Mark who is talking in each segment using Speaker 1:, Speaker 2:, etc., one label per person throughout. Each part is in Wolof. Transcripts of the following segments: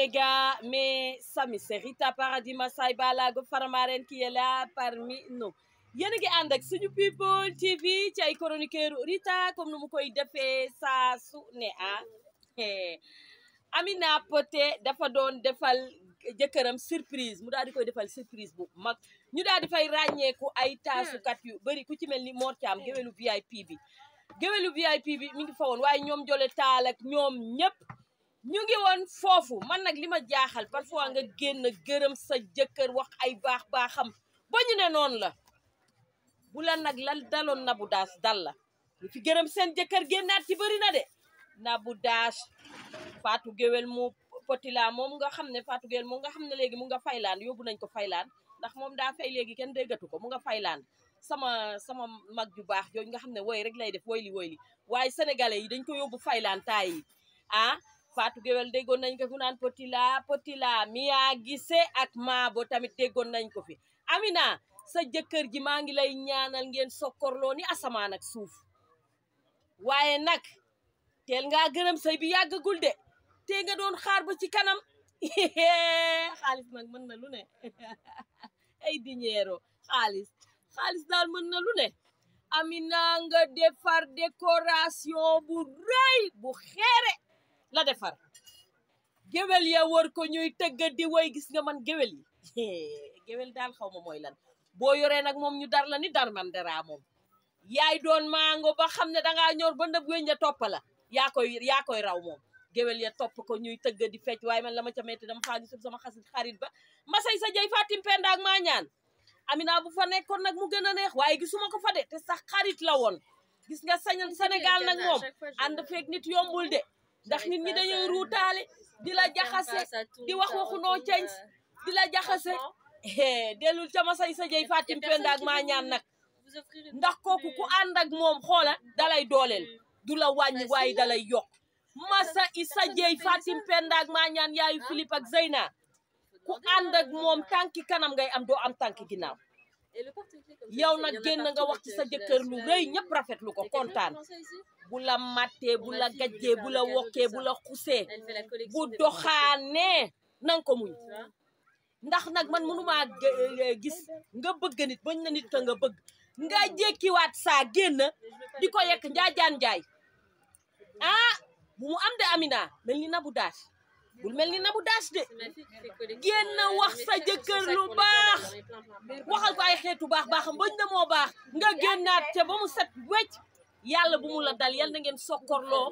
Speaker 1: les gars, mes amis, c'est Rita paradis Massaï Balago Faramaren qui est là parmi nous. Yéen a ngi ànd ak suñu people TV ci ay chroniqueur Rita comme nu mu koy defee saa su ne Amina Poté dafa doon defal jëkkëram surprise mu daal di koy defal surprise bu mag ñu daal di fay ràññeeku ay taasukat yu bari ku ci mel ni Mor Thiam géwélu VIP bi mi ngi fa woon waaye ñoom jole taal ak ñoom ñëpp ñu ngi woon foofu man nag li ma jaaxal parfois nga génn gërëm sa jëkkër wax ay baax-baaxam ba ñu ne noonu la bu la nag lan daloon Nabou Dash dal la ñu fi gërëm seen jëkkër génnaat ci bëri na de Nabou Dash Fatou Guewel mu potila moom nga xam ne Fatou Guewel moom nga xam ne léegi mu nga faylaan yóbbu nañ ko faylaan ndax moom daa fay léegi kenn déggatu ko mu nga faylaan sama mag ju baax jooju nga xam ne woy rek lay def woy li waaye sénégalais yi dañ ko yóbbu faylaan taay yi Fatou Guewel déggoon nañ ko fu naan potila Mia Gise ak Maabo tamit déggoon nañ ko fi Amina sa jëkkër ji maa ngi lay ñaanal ngeen sokkorloo ni asamaan ak suuf waaye nag teel ngaa gërëm say bi yàggagul de te nga doon xaar ba ci kanam xaalis nag mën na lu ne ay diñeero xaalis daal mën na lu ne Amina nga defar décoration bu rëy bu xeere la defar géwél ya wër ko ñuy tëgga di way gis nga man géwél yi géwél daal xaw ma mooy lan boo yoree nag moom ñu dar la ni dar man dara moom yaay doon mango ba xam ne dangaa ñor ba ndëb weñ ja topp la yaa koy raw moom géwél ya topp ko ñuy tëgga di fecc waaye man la ma ca metti dama faa gisul sama xarit ba masay sa jëy Fatim Penda ak maa ñaan Amina bu fa nekkoon nag mu gën a neex waaye gisuma ko fa de te sax xarit la woon gis nga Sénégal nag moom ànd feeg nit yombul de ndax nit ñi dañuy ruutaale di la jaxase di wax waxu noo ceñ di la jaxase dellul ca masay sa jëy Fatim Penda ak maa ñaan nag ndax kooku ku ànd ak moom xoola dalay dooleel du la wàññi waaye dalay yokk masa isa jëy Fatim Penda ak maa ñaan yaayu Philippe ak Zeyna ku ànd ak moom tànki kanam ngay am doo am tànki ginnaaw yow nag génn nga wax ci sa jëkkër lu rëy ñëpp rafetlu ko kontaan bu la mattee bu la gajjee bu la wokkee bu la xusee bu doxaanee nanga ko muñ ndax nag man mënumaa gis nga bëgg nit bañ na nit ka nga bëgg nga jékkiwaat saa génn di ko yekk njaajaan njaay bu mu am de Amina mel ni Nabou Dash bul mel ni Nabou Dash de génn wax sa jëkkër lu baax waxal ko ay xeetu baaxam bañ na moo baax nga génnaat ca ba mu set wecc yàlla bu mu la dal yal na ngeen sokkorloo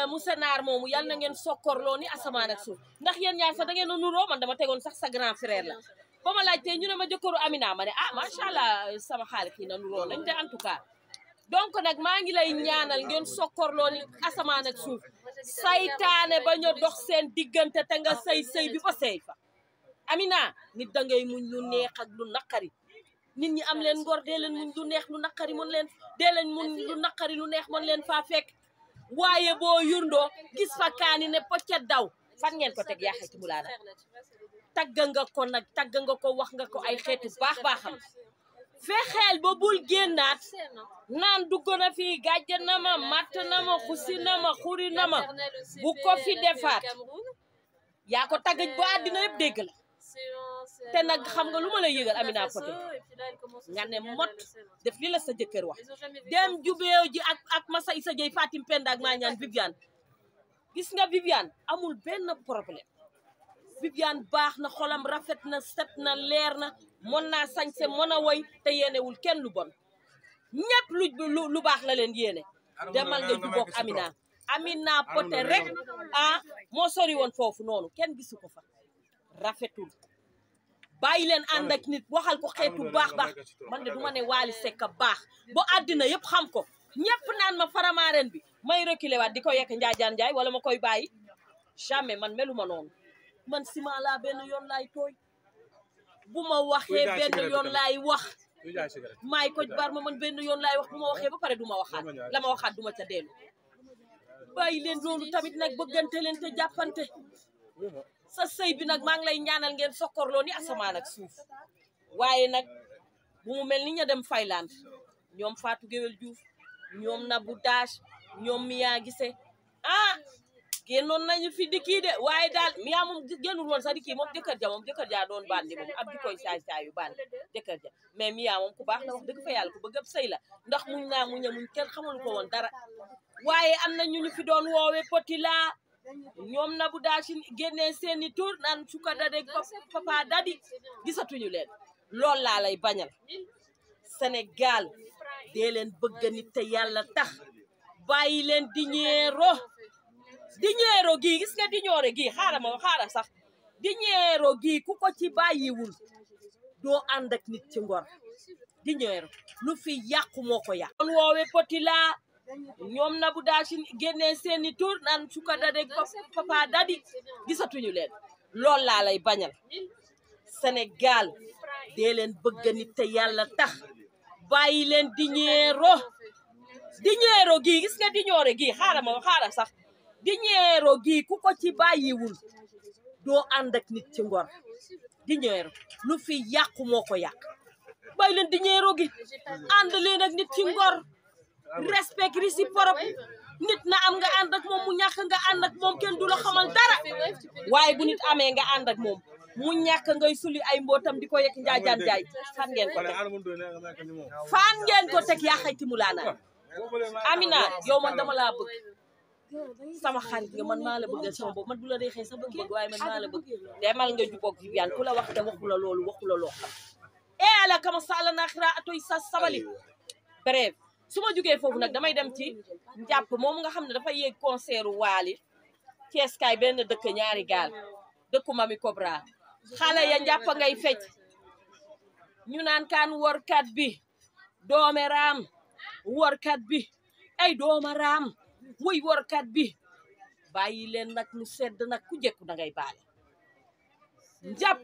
Speaker 1: Moussa Naar moomu yal na ngeen sokkorloo ni asamaan ak suuf ndax yéen ñaar sax da ngeen a nuroo man dama tegoon sax sa grand frère la ba ma laajtee ñu ne ma jëkkëru Amina ma ne macha allah sama xaalis yi na nuroo nañ te en tout cas donc nag maa ngi lay ñaanal ngeen sokkorloo ni asamaan ak suuf saytaane ba ñu dox seen diggante te nga sëy bi ba sëy fa Amina nit da ngay muñ lu neex ak lu naqari nit ñi am leen ngor dee leen muñ lu neex lu naqari mën leen dee leen muñ lu naqari lu neex mën leen faa fekk waaye boo yurndoo gis fa kaani ne poccet daw fan ngeen ko teg yaa xeeti mu laana tagga nga ko wax nga ko ay xeetu baaxam fexeel ba bul génnaat naan dugg na fii gàjj na ma matt na ma xusi na ma xuri na ma bu ko fi defaat yaa ko taggaj ba àddina yëpp dégg la te nag xam nga lu ma lay yëgal Amina Poté nga ne mot def li la sa jëkkër wax dem jubeew ji ak masa isa jëy Fatim Penda ak maa ñaan Viviane gis nga Viviane amul benn problème Viviane baax na xolam rafet na set na leer na mën naa sañse mën a woy te yéenewul kenn lu bon ñëpp lu baax la leen yéene demal nga juboog Amina Poté rek moo sori woon foofu noonu kenn gisu ko fa rafetul bàyyi leen ànd ak nit waxal ko xeetu baax man de du ma ne Wally Seck baax ba àddina yëpp xam ko ñëpp naan ma faramaaren bi may reculer waat di ko yekk njaajaan njaay wala ma koy bàyyi jamais man meluma noonu man ciment laa benn yoon laay tooy bu ma waxee benn yoon laay wax maay ko bar ma man benn yoon laay wax bu ma waxee ba pare du ma waxaat la ma waxaat duma ca dellu bàyyi leen loolu tamit nag bëggante leen te jàppante sa sëy bi nag maa ngi lay ñaanal ngeen sokkorloo ni asamaan ak suuf waaye nag bu mu mel ni ña dem Fayland ñoom Fatou Guewel Diouf ñoom Nabou Dash ñoom Mia Gise génnoon nañu fi di kii de waaye daal miyaa moom génnul woon sax di kii moom jëkkër ja doon bandi moom ab di koy saay-saay yu bandi jëkkër ja mais miyaa moom ku baax la wax dëgg fa yàlla ku bëgg ab sëy la ndax muñ naa muñ kenn xamalu ko woon dara waaye am na ñu fi doon woowe poti laa ñoom na bu daa si génnee seeni tur naan suka dadeg papa dadi gisatuñu leen loolu laa lay bañal Sénégal dee leen bëgg nit te yàlla tax bàyyi leen diñeero gii gis nga diñoore gii xaaral sax diñeero gii ku ko ci bàyyiwul doo ànd ak nit ci ngor diñeero lu fi yàqu moo ko yàq doon woowe poti laa ñoom na bu daa si génnee seeni tur naan suka dadeg papa dadi gisatuñu leen loolu laa lay bañal Sénégal dee leen bëgg nit te yàlla tax bàyyi leen diñeero gii gis nga diñoore gii xaaral sax diñeero gii ku ko ci bàyyiwul doo ànd ak nit ci ngor diñeero lu fi yàqu moo ko yàq bàyyi leen diñeero gi ànd leen ak nit ci ngor respect réciproque nit na am nga ànd ak moom mu ñàkk nga ànd ak moom kenn du la xamal dara waaye bu nit amee nga ànd ak moom mu ñàkk ngay suli ay mbootam di ko yekk njaajaan jaay fan ngeen ko teg yaa xayti mu laa naan Amina yow man dama laa bëgg sama xarit nga man maa la bëggal sama bopp man du la neexee sa bëgg waaye man maa la bëgg demal nga jubóog Viviane ku la wax te waxu la loolu loo xam ala kama sala naxira atoy sa sabali bref su ma jugee foofu nag damay dem ci njàpp moom nga xam ne dafa yéeg concert waali Cees kaay benn dëkk ñaari gaal dëkku Mami Cobra xale ya njàpp ngay fecc ñu naan kaan workat bi doome raam workat bi ay dooma raam muy workat bi bàyyi leen nag mu sedd nag ku jekku da ngay baale njàpp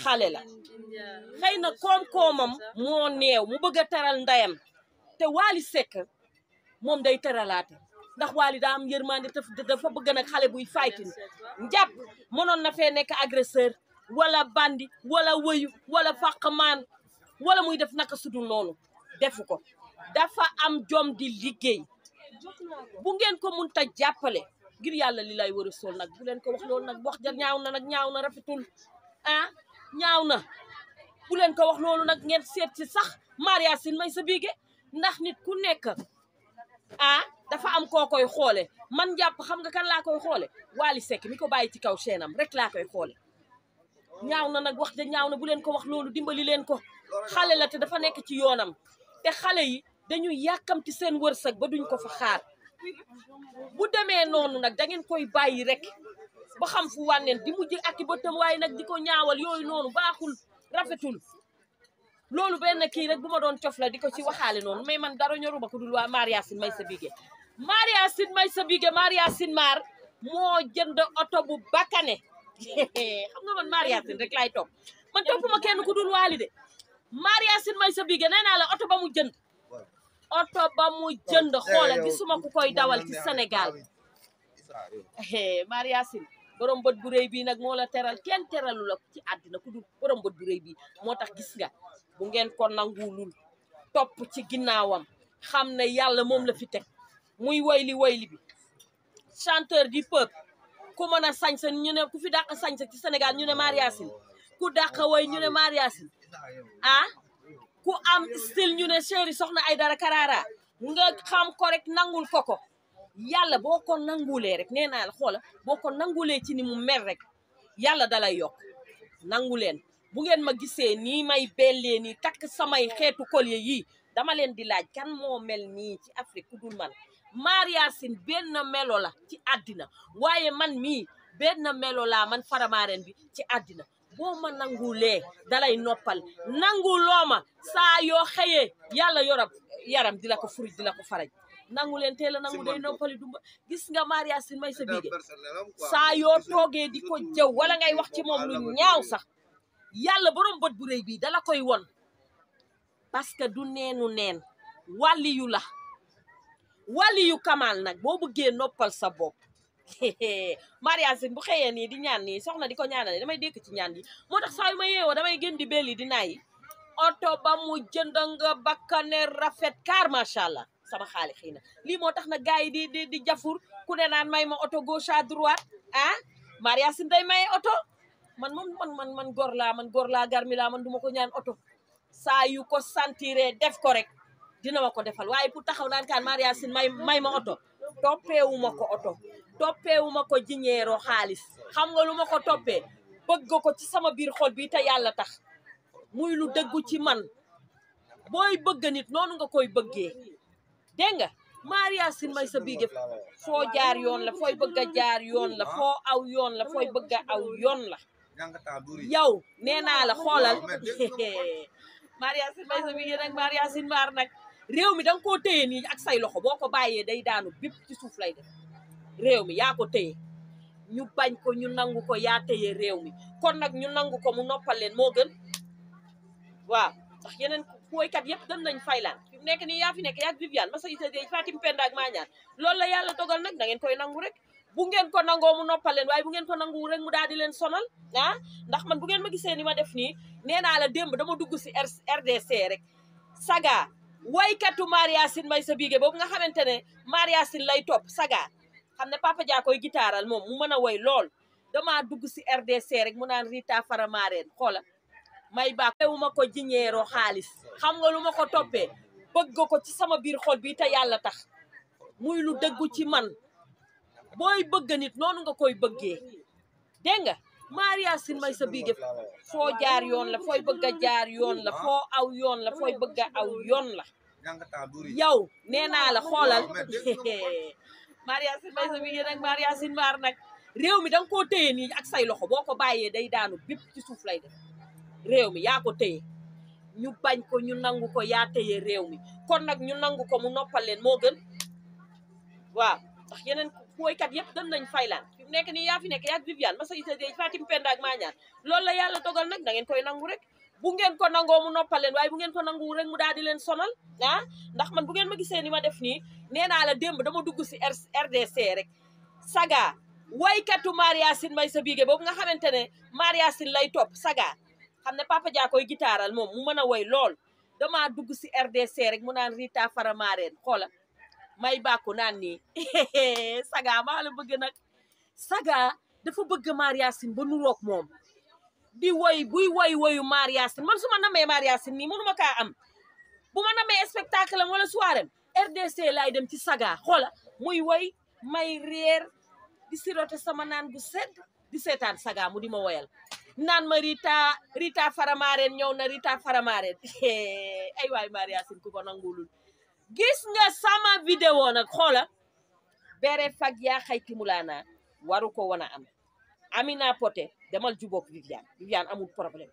Speaker 1: xale la xëy na koom-koomam moo neew mu bëgg a teral ndeyam te Wally Seck moom day teralaate ndax Wally daa am yërmande te dafa bëgg nag xale buy fighting njàpp mënoon na fee nekk agresseur wala bandi wala wëyu wala fàqmaan wala muy def naka sudul noonu defu ko dafa am jom di liggéey bu ngeen ko mun ta jàppale ngir yàlla li lay war a sol nag bu leen ko wax loolu nag wax ja ñaaw na rafetul ñaaw na bu leen ko wax loolu nag ngeen seet ci sax Maria Sin may sa biige ndax nit ku nekk dafa am koo koy xoole man jàpp xam nga kan laa koy xoole Wally Seck mi ko bàyyi ci kaw chaîne am rek laa koy xoole ñaaw na nag wax ja ñaaw na bu leen ko wax loolu dimbali leen ko xale la te dafa nekk ci yoonam te xale yi dañuy yàkkamti seen wërsëg ba duñ ko fa xaar bu demee noonu nag da ngeen koy bàyyi rek ba xam fu wànneen di mujj ak i bëtam waaye nag di ko ñaawal yooyu noonu baaxul rafetul loolu benn kii rek bu ma doon cof la di ko ci waxaale noonu mais man dara ñoruma ko dul waa Maria Sin may sa bige Maria Sin may sa bige Maria Sin maar moo jënd oto bu bakkane xam nga man Maria Sin rek laay topp man toppuma kenn ku dul Wally de Maria Sin may sa bige nee naa la oto ba mu jënd xoola gisuma ku koy dawal ci Sénégal Maria Sin borom bët bu rëy bii nag moo la teral kenn teralu la ci àddina ku dul borom bët bu rëy bii moo tax gis nga bu ngeen ko nangulul topp ci ginnaawam xam ne yàlla moom la fi teg muy woyli bi chanteur du peuple ku mën a sañsa ñu ne ku fi dàq sañsa ci Sénégal ñu ne Maria Sin ku dàq woy ñu ne Maria Sin ku am style ñu ne chéri soxna ay dara Karara nga xam ko rek nangul ko yàlla boo ko nangulee rek nee naa la xoola boo ko nangulee ci ni mu mel rek yàlla dalay yokk nangu leen bu ngeen ma gisee nii may bellee nii takk samay xeetu collier yii dama leen di laaj kan moo mel nii ci Afrique ku dul man Maria Sin benn melo la ci àddina waaye man mii benn melo laa man Faramareen bi ci àddina boo ma nangulee dalay noppal nanguloo ma saa yoo xëyee yàlla yaram di la ko furuj di la ko faraj nangu leen teel a nangu day noppali dumba gis nga Maria Sin may sa biige saa yoo toogee di ko jëw wala ngay wax ci moom lu ñaaw sax yàlla borom bët bu rëy bii dala koy won parce que du neenu neen wàlliyu la wàlliyu kamal nag boo bëggee noppal sa bopp Maria Sin bu xëyee nii di ñaan nii soxna di ko ñaanale damay dékk ci ñaan yi moo tax saa yu ma yeewoo damay gën di belli di naayi oto ba mu jënd nga bakkane rafet car macha allah sama xaali xëy na lii moo tax na gars yi di jafur ku ne naan may ma oto gauche à droite ah Maria Sine day maye oto man góor laa garmi laa man duma ko ñaan oto saa yu ko sentiré def ko rek dina ma ko defal waaye pour taxaw naan kaan Maria Sine may ma oto toppeewuma ko oto toppeewuma ko jiñeeroo xaalis xam nga lu ma ko toppee bëgg ko ci sama biir xol bi te yàlla tax muy lu dëggu ci man booy bëgg nit noonu nga koy bëggee dégg nga Maria Sine may sa biige foo jaar yoon la fooy bëgg a jaar yoon la foo aw yoon la fooy bëgg a aw yoon la yow nee naa la xoolal Maria Sine may sa biige nag Maria Sine maar nag réew mi danga koo téye nii ak say loxo boo ko bàyyee day daanu bépp ci suuf lay def réew mi yaa ko téye ñu bañ ko ñu nangu ko yaa téye réew mi kon nag ñu nangu ko mu noppal leen moo gën waaw ndax yeneen woykat yëpp gën nañ faylaan fi mu nekk nii yaa fi nekk yaa Viviane ma sa ita dee Fatim Penda ak Mañaan loolu la yàlla dogal nag da ngeen koy nangu rek bu ngeen ko nangoo mu noppal leen waaye bu ngeen ko nangu rek mu daal di leen sonal ah ndax man bu ngeen ma gisee ni ma def nii nee naa la démb dama dugg si RDC rek saga waykatu Maria Sine may sa biige boobu nga xamante ne Maria Sine lay topp saga xam ne Papa Dia koy gitaaral moom mu mën a woy lool dama dugg si RDC rek mu naan Rita faramareen xoola may baax ewuma ko jiñeeroo xaalis xam nga lu ma ko toppee bëgg ko ci sama biir xol bi te yàlla tax muy lu dëggu ci man booy bëgg nit noonu nga koy bëggee dégg nga Maria Sine may sa biige foo jaar yoon la fooy bëgg a jaar yoon la foo aw yoon la fooy bëgg a aw yoon la yow nee naa la xoolal Maria Sine may sa biige nag Maria Sine maar nag réew mi danga koo téye nii ak say loxo boo ko bàyyee day daanu bépp ci suuf lay def réew mi yaa ko téye ñu bañ ko ñu nangu ko yaa téye réew mi kon nag ñu nangu ko mu noppal leen moo gën waaw ndax yeneen woykat yëpp gën nañ faylaan fi mu nekk nii yaa fi nekk yaa Viviane ma sa ita dee Fatim Penda ak Mañaan loolu la yàlla dogal nag da ngeen koy nangu rek bu ngeen ko nangoo mu noppal leen waaye bu ngeen ko nangu rek mu daal di leen sonal ah ndax man bu ngeen ma gisee ni ma def nii nee naa la démb dama dugg si RDC rek saga waykatu Maria Sine may sa biige boobu nga xamante ne Maria Sine lay topp saga xam ne Papa Dia koy gitaaral moom mu mën a woy lool dama dugg si RDC rek mu naan Rita faramareen xoola may bàkku naan nii saga maa la bëgg nag saga dafa bëgg Maria Sine ba nuroog moom di woy buy woyu Maria Sine man su ma namee Maria Sine nii mënuma kaa am bu ma namee spectacle am wala soirée RDC laay dem ci saga xoola muy woy may réer di sirote sama naan bu sedd di seetaan saga mu di ma woyal naan ma Rita faramareen ñëw na Rita faramareen ay waay Maria Sine ku ko nangulul gis nga sama vidéo nag xoola bere fag yaa xayti mulaana waru ko wana am Amina poté demal jubóog Viviane amul problème